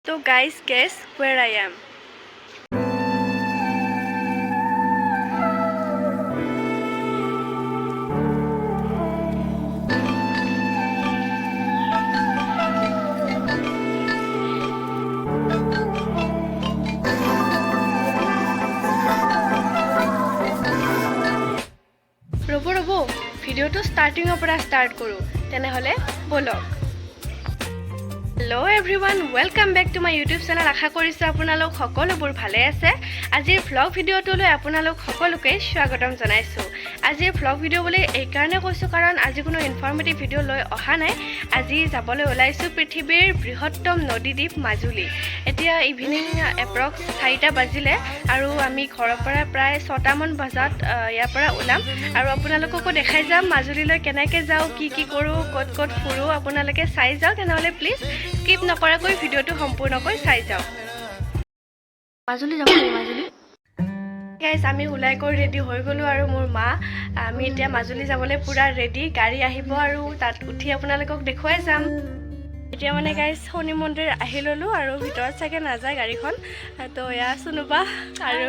তো guys, guess where I am? ৰ'ব ৰ'ব, ভিডিঅ'টো ষ্টাৰ্টিঙৰ পৰা ষ্টাৰ্ট কৰোঁ তেনেহ'লে। ব'লক। Hello everyone, welcome back to my YouTube channel. আশা কৰিছোঁ আপোনালোক সকলোবোৰ ভালে আছে। আজিৰ ভ্লগ ভিডিঅ'টোলৈ আপোনালোক সকলোকে স্বাগতম জনাইছোঁ। আজিৰ ভ্লগ ভিডিঅ' বুলি এইকাৰণে কৈছোঁ, কাৰণ আজি কোনো ইনফৰ্মেটিভ ভিডিঅ' লৈ অহা নাই। আজি যাবলৈ ওলাইছোঁ পৃথিৱীৰ বৃহত্তম নদীদ্বীপ মাজুলী। এতিয়া ইভিনিং এপ্ৰক্স 4টা বাজিলে আৰু আমি ঘৰৰ পৰা প্ৰায় 6টামান বজাত ইয়াৰ পৰা ওলাম আৰু আপোনালোককো দেখাই যাম মাজুলীলৈ কেনেকৈ যাওঁ, কি কি কৰোঁ, ক'ত ক'ত ফুৰোঁ। আপোনালোকে চাই যাওক তেনেহ'লে। প্লিজ স্কিপ নকৰাকৈ ভিডিঅ'টো সম্পূৰ্ণকৈ চাই যাওক। মাজুলী যাব নেকি? মাজুলী গাইজ, আমি ওলাই কৰি ৰেডি হৈ গ'লোঁ আৰু মোৰ মা, আমি এতিয়া মাজুলী যাবলৈ পূৰা ৰেডি। গাড়ী আহিব আৰু তাত উঠি আপোনালোকক দেখুৱাই যাম। এতিয়া মানে গাইজ, শনি মন্দিৰ আহি ল'লোঁ আৰু ভিতৰত চাগে নাযায় গাড়ীখন। তো এয়া চুনুবা আৰু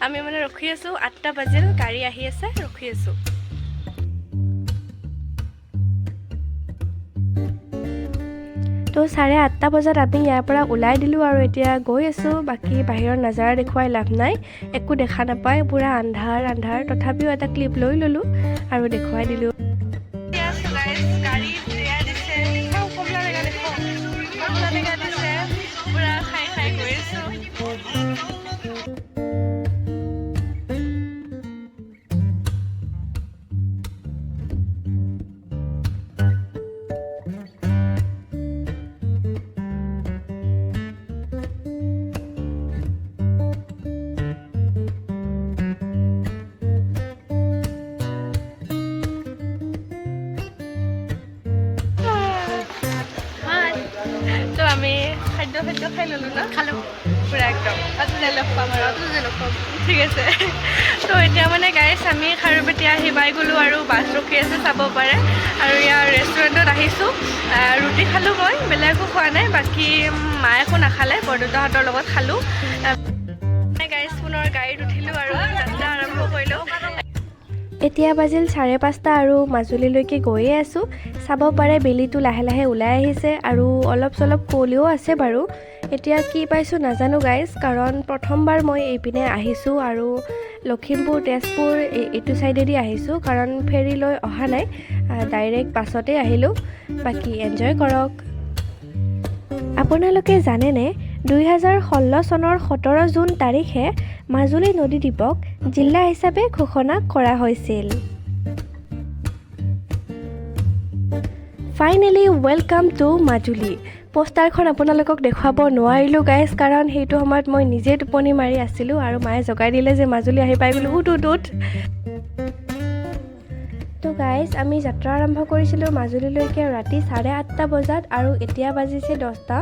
আমি মানে ৰখি আছোঁ। 8টা বাজিল, গাড়ী আহি আছে, ৰখি আছোঁ। তো 8:30 বজাত আমি ইয়াৰ পৰা ওলাই দিলোঁ আৰু এতিয়া গৈ আছোঁ। বাকী বাহিৰৰ নাজাৰা দেখুৱাই লাভ নাই, একো দেখা নাপায়, পূৰা আন্ধাৰ আন্ধাৰ। তথাপিও এটা ক্লিপ লৈ ল'লোঁ আৰু দেখুৱাই দিলোঁ। গাড়ী দিছে, কমলা টেঙা দেখুৱাওঁ, কমলা টেঙা দিছে, পূৰা খাই খাই গৈ আছোঁ। তো আমি খাদ্য খাদ্য খাই ল'লোঁ ন? খালোঁ। পূৰা একদম। তাতে যাই লগ পাম আৰু। তাতে লগ পাম। ঠিক আছে। তো এতিয়া মানে গাইছ, আমি খাৰুপেটীয়া আহি পাই গ'লোঁ আৰু বাছ ৰখি আছে, চাব পাৰে। আৰু ইয়াৰ ৰেষ্টুৰেণ্টত আহিছোঁ। ৰুটি খালোঁ মই, বেলেগ একো খোৱা নাই। বাকী মায়ে একো নাখালে, বৰদেউতাহঁতৰ লগত খালোঁ। গাইছ, পুনৰ গাড়ীত উঠিলোঁ আৰু যাত্ৰা আৰম্ভ কৰিলোঁ। এতিয়া বাজিল 5:30 আৰু মাজুলীলৈকে গৈয়ে আছোঁ। চাব পাৰে, বেলিটো লাহে লাহে ওলাই আহিছে আৰু অলপ চলপ কুঁৱলীও আছে বাৰু। এতিয়া কি পাইছোঁ নাজানো গাইজ, কাৰণ প্ৰথমবাৰ মই এইপিনে আহিছোঁ আৰু লখিমপুৰ, তেজপুৰ এইটো ছাইডেদি আহিছোঁ, কাৰণ ফেৰী লৈ অহা নাই, ডাইৰেক্ট বাছতেই আহিলোঁ। বাকী এনজয় কৰক। আপোনালোকে জানেনে, 2016 চনৰ 17 জুন তাৰিখে মাজুলী নদীদ্বীপক জিলা হিচাপে ঘোষণা কৰা হৈছিল। Finally welcome to Majuli. পোষ্টাৰখন আপোনালোকক দেখুৱাব নোৱাৰিলোঁ গাইজ, কাৰণ সেইটো সময়ত মই নিজে টোপনি মাৰি আছিলোঁ আৰু মায়ে জগাই দিলে যে মাজুলী আহি পাই গ'লোঁ, উঠ উঠ উঠ। তো গাইজ, আমি যাত্ৰা আৰম্ভ কৰিছিলোঁ মাজুলীলৈকে ৰাতি 8:30 বজাত আৰু এতিয়া বাজিছে 10টা।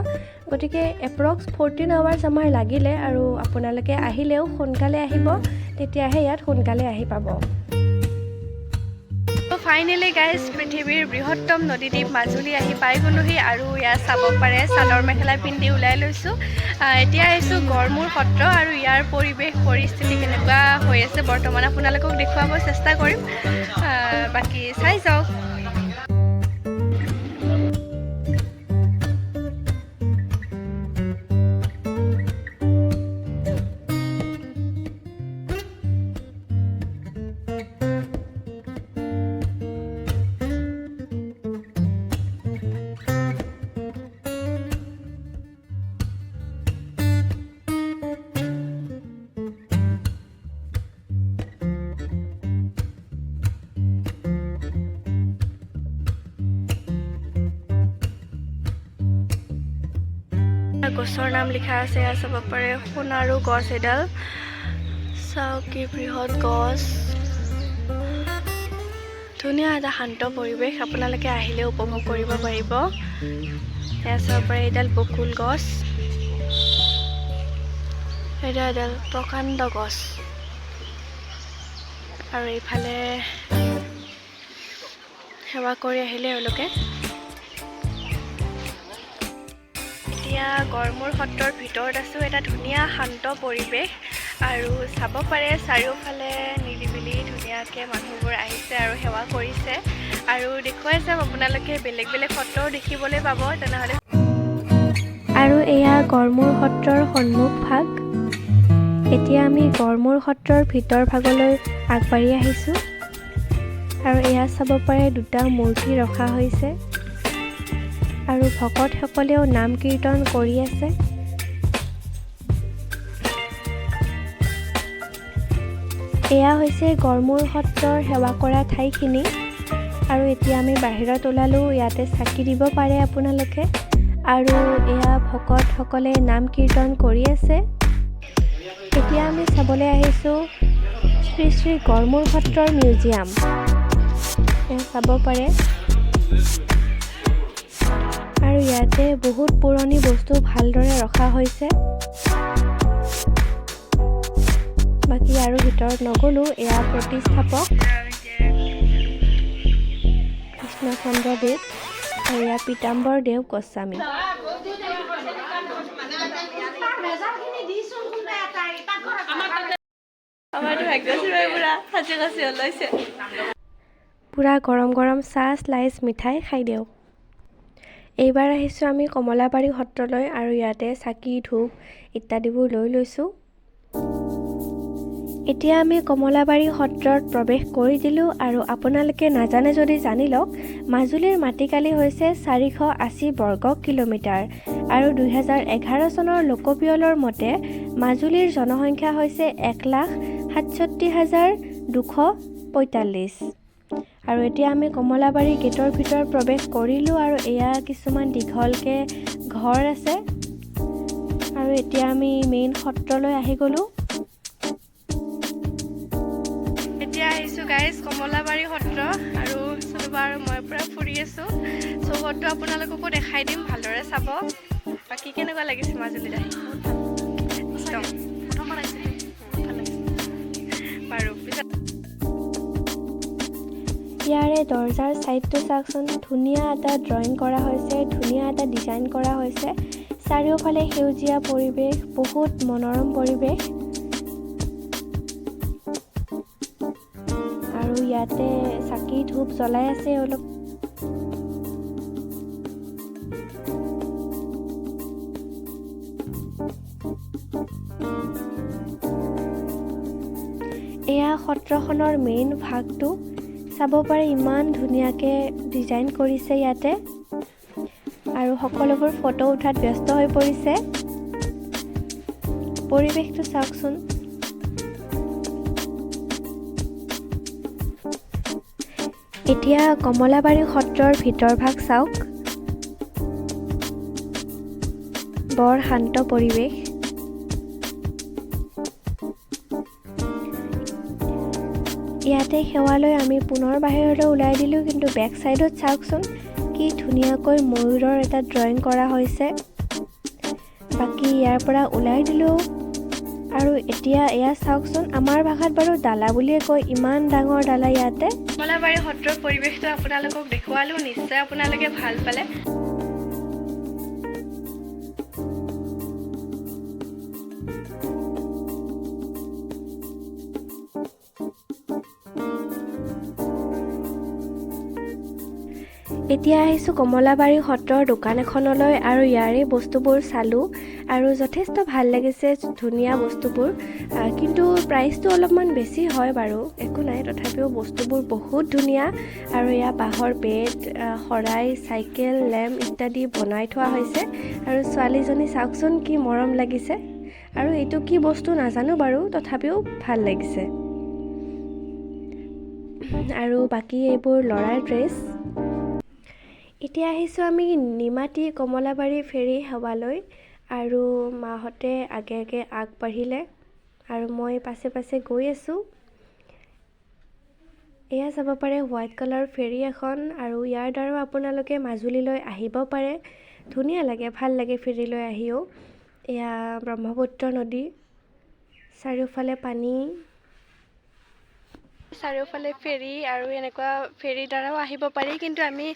গতিকে এপ্ৰক্স 14 আৱাৰ্ছ আমাৰ লাগিলে। আৰু আপোনালোকে আহিলেও সোনকালে আহিব, তেতিয়াহে ইয়াত সোনকালে আহি পাব। ফাইনেলি গাইজ, পৃথিৱীৰ বৃহত্তম নদীদ্বীপ মাজুলী আহি পাই গ'লোহি আৰু ইয়াত চাব পাৰে, চাদৰ মেখেলা পিন্ধি ওলাই লৈছোঁ। এতিয়া আহিছোঁ গড়মূৰ সত্ৰ আৰু ইয়াৰ পৰিৱেশ পৰিস্থিতি কেনেকুৱা হৈ আছে বৰ্তমান আপোনালোকক দেখুৱাব চেষ্টা কৰিম। বাকী চাই যাওক। গছৰ নাম লিখা আছে, এয়া চাব পাৰে। সোণাৰু গছ এডাল চাওক, কি বৃহৎ গছ। ধুনীয়া এটা শান্ত পৰিৱেশ, আপোনালোকে আহিলে উপভোগ কৰিব পাৰিব। এয়া চাব পাৰে, এইডাল বকুল গছ, এইডাল এডাল প্ৰকাণ্ড গছ। আৰু এইফালে সেৱা কৰি আহিলে এওঁলোকে। এতিয়া এতিয়া গড়মূৰ সত্ৰৰ ভিতৰত আছোঁ। এটা ধুনীয়া শান্ত পৰিৱেশ আৰু চাব পাৰে, চাৰিওফালে নিৰিবিলি ধুনীয়াকৈ মানুহবোৰ আহিছে আৰু সেৱা কৰিছে। আৰু দেখুৱাই যাম, আপোনালোকে বেলেগ বেলেগ সত্ৰও দেখিবলৈ পাব তেনেহ'লে। আৰু এয়া গড়মূৰ সত্ৰৰ সন্মুখ ভাগ। এতিয়া আমি গড়মূৰ সত্ৰৰ ভিতৰ ভাগলৈ আগবাঢ়ি আহিছোঁ আৰু এয়া চাব পাৰে, দুটা মূৰ্তি ৰখা হৈছে আৰু ভকতসকলেও নাম কীৰ্তন কৰি আছে। এয়া হৈছে গড়মূৰ সত্ৰৰ সেৱা কৰা ঠাইখিনি। আৰু এতিয়া আমি বাহিৰত ওলালোঁ। ইয়াতে চাকি দিব পাৰে আপোনালোকে। আৰু এয়া ভকতসকলে নাম কীৰ্তন কৰি আছে। এতিয়া আমি চাবলৈ আহিছোঁ শ্ৰী শ্ৰী গড়মূৰ সত্ৰৰ মিউজিয়াম। এয়া চাব পাৰে আৰু ইয়াতে বহুত পুৰণি বস্তু ভালদৰে ৰখা হৈছে। বাকী আৰু ভিতৰত নগ'লোঁ। এয়া প্ৰতিষ্ঠাপক কৃষ্ণচন্দ্ৰ দেৱ আৰু এয়া পীতাম্বৰ দেৱ গোস্বামী। আমাৰতো ভাগ্যশ্ৰী পুৰা সাজি কাচি ওলাইছে। পূৰা গৰম গৰম চাহ, শ্লাইচ, মিঠাই খাই দিওঁ। এইবাৰ আহিছোঁ আমি কমলাবাৰী সত্ৰলৈ আৰু ইয়াতে চাকি, ধূপ ইত্যাদিবোৰ লৈ লৈছোঁ। এতিয়া আমি কমলাবাৰী সত্ৰত প্ৰৱেশ কৰি দিলোঁ। আৰু আপোনালোকে নাজানে যদি জানি লওক, মাজুলীৰ মাটিকালি হৈছে 480 বৰ্গ কিলোমিটাৰ আৰু 2011 চনৰ লোকপিয়লৰ মতে মাজুলীৰ জনসংখ্যা হৈছে 1,67,245। আৰু এতিয়া আমি কমলাবাৰী গেটৰ ভিতৰত প্ৰৱেশ কৰিলোঁ আৰু এয়া কিছুমান দীঘলকৈ ঘৰ আছে। আৰু এতিয়া আমি মেইন সত্ৰলৈ আহি গ'লোঁ। এতিয়া আহিছোঁ গাইজ কমলাবাৰী সত্ৰ আৰু চুনুবা আৰু মই পূৰা ফুৰি আছোঁ। চৌহদটো আপোনালোককো দেখাই দিম, ভালদৰে চাব। বাকী কেনেকুৱা লাগিছে মাজুলীত আহি? একদম প্ৰথমবাৰ আহিছিলোঁ, বহুত ভাল লাগিছে। বাৰু, পিছত ইয়াৰে দৰ্জাৰ ছাইডটো চাওকচোন, ধুনীয়া এটা ড্ৰয়িং কৰা হৈছে, ধুনীয়া এটা ডিজাইন কৰা হৈছে। চাৰিওফালে সেউজীয়া পৰিৱেশ, বহুত মনোৰম পৰিৱেশ। আৰু ইয়াতে চাকি ধূপ জ্বলাই আছে অলপ। এয়া সত্ৰখনৰ মেইন ভাগটো চাব পাৰে, ইমান ধুনীয়াকৈ ডিজাইন কৰিছে ইয়াতে। আৰু সকলোবোৰ ফটো উঠাত ব্যস্ত হৈ পৰিছে। পৰিৱেশটো চাওকচোন। এতিয়া কমলাবাৰী সত্ৰৰ ভিতৰ ভাগ চাওক, বৰ শান্ত পৰিৱেশ। ইয়াতে সেৱা লৈ আমি পুনৰ বাহিৰলৈ ওলাই দিলোঁ। কিন্তু বেক চাইডত চাওকচোন, কি ধুনীয়াকৈ ময়ূৰৰ এটা ড্ৰয়িং কৰা হৈছে। বাকী ইয়াৰ পৰা ওলাই দিলোঁ। আৰু এতিয়া এয়া চাওকচোন, আমাৰ ভাষাত বাৰু ডালা বুলিয়ে কয়, ইমান ডাঙৰ ডালা ইয়াতে। কমলাবাৰী সত্ৰৰ পৰিৱেশটো আপোনালোকক দেখুৱালোঁ, নিশ্চয় আপোনালোকে ভাল পালে। এতিয়া আহিছোঁ কমলাবাৰী সত্ৰৰ দোকান এখনলৈ আৰু ইয়াৰে বস্তুবোৰ চালোঁ আৰু যথেষ্ট ভাল লাগিছে, ধুনীয়া বস্তুবোৰ। কিন্তু প্ৰাইচটো অলপমান বেছি হয় বাৰু, একো নাই, তথাপিও বস্তুবোৰ বহুত ধুনীয়া। আৰু এয়া বাঁহৰ বেত, শৰাই, চাইকেল, লেম্প ইত্যাদি বনাই থোৱা হৈছে। আৰু ছোৱালীজনী চাওকচোন, কি মৰম লাগিছে। আৰু এইটো কি বস্তু নাজানো বাৰু, তথাপিও ভাল লাগিছে। আৰু বাকী এইবোৰ ল'ৰাৰ ড্ৰেছ। এতিয়া আহিছোঁ আমি নিমাতী কমলাবাৰী ফেৰী সেৱালৈ আৰু মাহঁতে আগে আগে আগবাঢ়িলে আৰু মই পাছে পাছে গৈ আছোঁ। এয়া চাব পাৰে, হোৱাইট কালাৰ ফেৰী এখন আৰু ইয়াৰ দ্বাৰাও আপোনালোকে মাজুলীলৈ আহিব পাৰে। ধুনীয়া লাগে, ভাল লাগে ফেৰীলৈ আহিও। এয়া ব্ৰহ্মপুত্ৰ নদী, চাৰিওফালে পানী। চাৰিওফালে ফেৰী আৰু এনেকুৱা ফেৰীৰ দ্বাৰাও আহিব পাৰি, কিন্তু আমি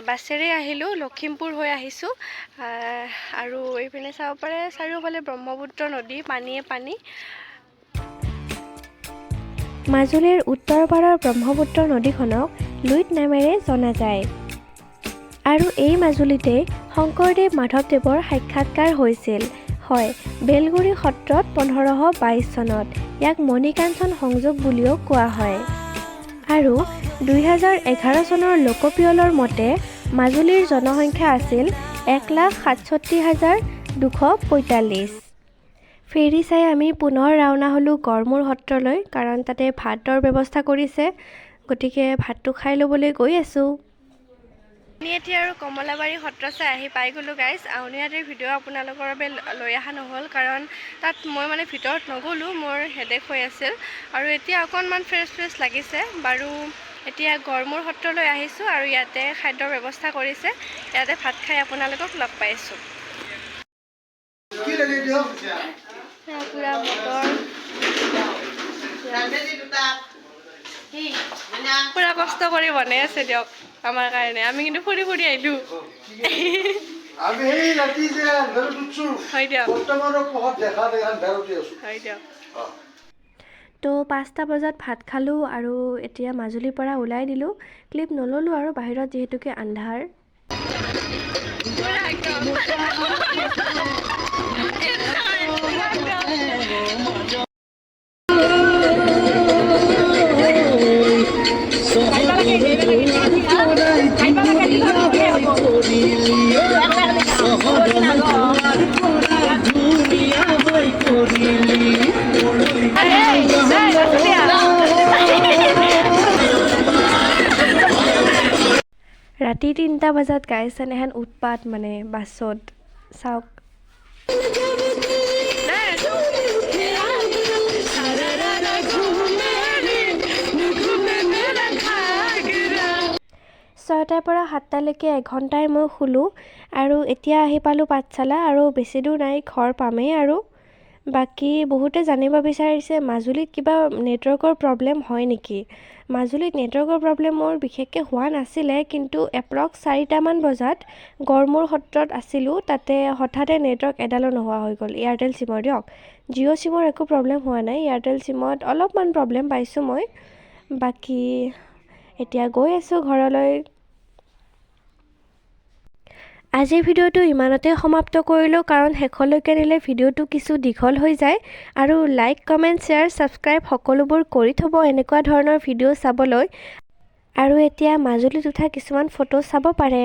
বাছেৰে আহিলোঁ, লখিমপুৰ হৈ আহিছোঁ। আৰু এইপিনে চাব পাৰে চাৰিওফালে ব্ৰহ্মপুত্ৰ নদী, পানীয়ে পানী। মাজুলীৰ উত্তৰ পাৰৰ ব্ৰহ্মপুত্ৰ নদীখনক লুইত নামেৰে জনা যায় আৰু এই মাজুলীতে শংকৰদেৱ মাধৱদেৱৰ সাক্ষাৎকাৰ হৈছিল, হয়, বেলগুৰি সত্ৰত 1522 চনত। ইয়াক মণিকাঞ্চন সংযোগ বুলিও কোৱা হয়। আৰু 2011 চনৰ লোকপিয়লৰ মতে মাজুলীৰ জনসংখ্যা আছিল 1,67,245। ফেৰী চাই আমি পুনৰ ৰাওনা হ'লোঁ গড়মূৰ সত্ৰলৈ, কাৰণ তাতে ভাতৰ ব্যৱস্থা কৰিছে, গতিকে ভাতটো খাই ল'বলৈ গৈ আছোঁ। আমি এতিয়া আৰু কমলাবাৰী সত্ৰ চাই আহি পাই গ'লোঁ গাইজ। আউনীআটীৰ ভিডিঅ' আপোনালোকৰ বাবে লৈ অহা নহ'ল, কাৰণ তাত মই মানে ভিতৰত নগ'লোঁ, মোৰ হেডেক হৈ আছিল। আৰু এতিয়া অকণমান ফ্ৰেছ ফ্ৰেছ লাগিছে বাৰু। এতিয়া গড়মূৰ সত্ৰলৈ আহিছোঁ আৰু ইয়াতে খাদ্যৰ ব্যৱস্থা কৰিছে। ইয়াতে ভাত খাই আপোনালোকক লগ পাইছোঁ। কি লাগে দিয়ক। পূৰা মটৰ, পূৰা কষ্ট কৰি বনাই আছে দিয়ক আমাৰ কাৰণে। আমি কিন্তু ফুৰি ফুৰি আহিলোঁ। আমি সেই ৰাতি যে আন্ধাৰত উঠছো, হয় দিয়ক। বৰ্তমানৰ পোহৰ দেখা নাই, আন্ধাৰতে আছো। হয় দিয়ক। তো 5টা বজাত ভাত খালোঁ আৰু এতিয়া মাজুলীৰ পৰা ওলাই দিলোঁ। ক্লিপ নল'লোঁ আৰু বাহিৰত যিহেতুকে আন্ধাৰ। ৰাতি 3টা বজাত গাইছে এনেহেন উৎপাত মানে বাছত, চাওক। 6টাৰ পৰা 7টালৈকে এঘণ্টাই মই শুলোঁ আৰু এতিয়া আহি পালোঁ পাঠশালা আৰু বেছি দূৰ নাই, ঘৰ পামেই। আৰু বাকী বহুতে জানিব বিচাৰিছে মাজুলীত কিবা নেটৱৰ্কৰ প্ৰব্লেম হয় নেকি। মাজুলীত নেটৱৰ্কৰ প্ৰব্লেম মোৰ বিশেষকৈ হোৱা নাছিলে, কিন্তু এপ্ৰক্স 4টামান বজাত গড়মূৰ সত্ৰত আছিলোঁ, তাতে হঠাতে নেটৱৰ্ক এডালো নোহোৱা হৈ গ'ল এয়াৰটেল চিমৰ দিয়ক। জিঅ' চিমৰ একো প্ৰব্লেম হোৱা নাই, এয়াৰটেল চিমত অলপমান প্ৰব্লেম পাইছোঁ মই। বাকী এতিয়া গৈ আছোঁ ঘৰলৈ। আজিৰ ভিডিঅ'টো ইমানতে সমাপ্ত কৰিলোঁ, কাৰণ শেষলৈকে নিলে ভিডিঅ'টো কিছু দীঘল হৈ যায়। আৰু লাইক, কমেণ্ট, শ্বেয়াৰ, ছাবস্ক্ৰাইব সকলোবোৰ কৰি থ'ব এনেকুৱা ধৰণৰ ভিডিঅ' চাবলৈ। আৰু এতিয়া মাজুলীত উঠা কিছুমান ফটো চাব পাৰে।